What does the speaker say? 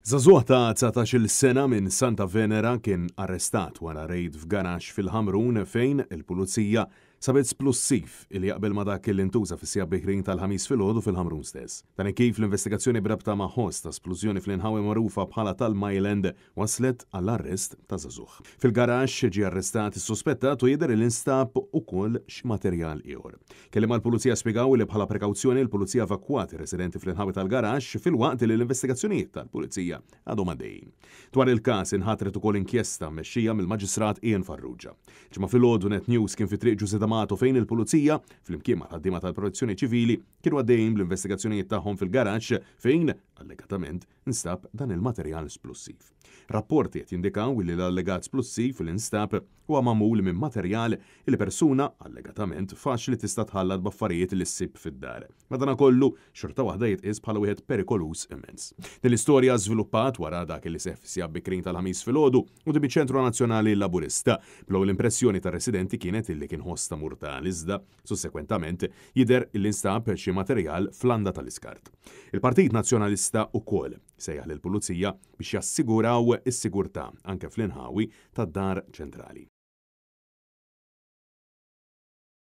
Żagħżugħ ta' 19-il sena minn Santa Venera kien arrestat wara rejd f'garaxx fil-Ħamrun fejn il-Pulizija sabet splussiv li jaqbel ma' dak li ntuża fis-sigħat bikrin tal-Ħamis filgħodu fil-Ħamrun stess. Dan hekk kif l-investigazzjoni b'rabta ma' ħoss ta' splużjoni fl-inħawi magħrufa bħala tal-Mile End waslet għall-arrest ta' żagħżugħ. Fil-garaxx ġie arrestat is-suspettat u jidher li nstab ukoll xi materjal ieħor. Kelliema għall-Pulizija spjegaw li bħala prekawzjoni l-Pulizija evakwat ir-residenti fl-inħawi tal-garaxx filwaqt li l-investigazzjonijiet tal-Pulizija għadhom għaddejjin. Dwar il-każ inħatret ukoll inkjesta mmexxija mill-Maġistrat Ian Farrugia. Ġimgħa filgħodu Net News kien fi Triq Ġużè D'Amato fejn il-Pulizija, flimkien mal-ħaddiema tal-Protezzjoni Ċivili, kienu għaddejjin bl-investigazzjonijiet tagħhom fil-garaxx fejn, allegatament, nstab dan il-materjal splussiv. Rapporti qed jindikaw li l-allegat splussiv li nstab huwa magħmul minn materjal li persuna, allegatament, faċli tista' tħallat b'affarijiet li ssib fid-dar. Madanakollu, xorta waħda jitqies bħala wieħed perikoluż immens. Din l-istorja żviluppat wara dak li seħħ fis-sigħat bikrin tal-Ħamis filgħodu quddiem iċ-Ċentru Nazzjonali Laburista. Bl-ewwel impressjoni tar-residenti kienet illi kien ħoss ta' murtal iżda, Sussekwentament, jidher li nstab xi materjal fl-għanda tal-iskart. Il-Partit Nazzjonalista wkoll sejjaħ lill-Pulizija biex jassiguraw is-sigurtà anke fl-inħawi tad-Dar Ċentrali.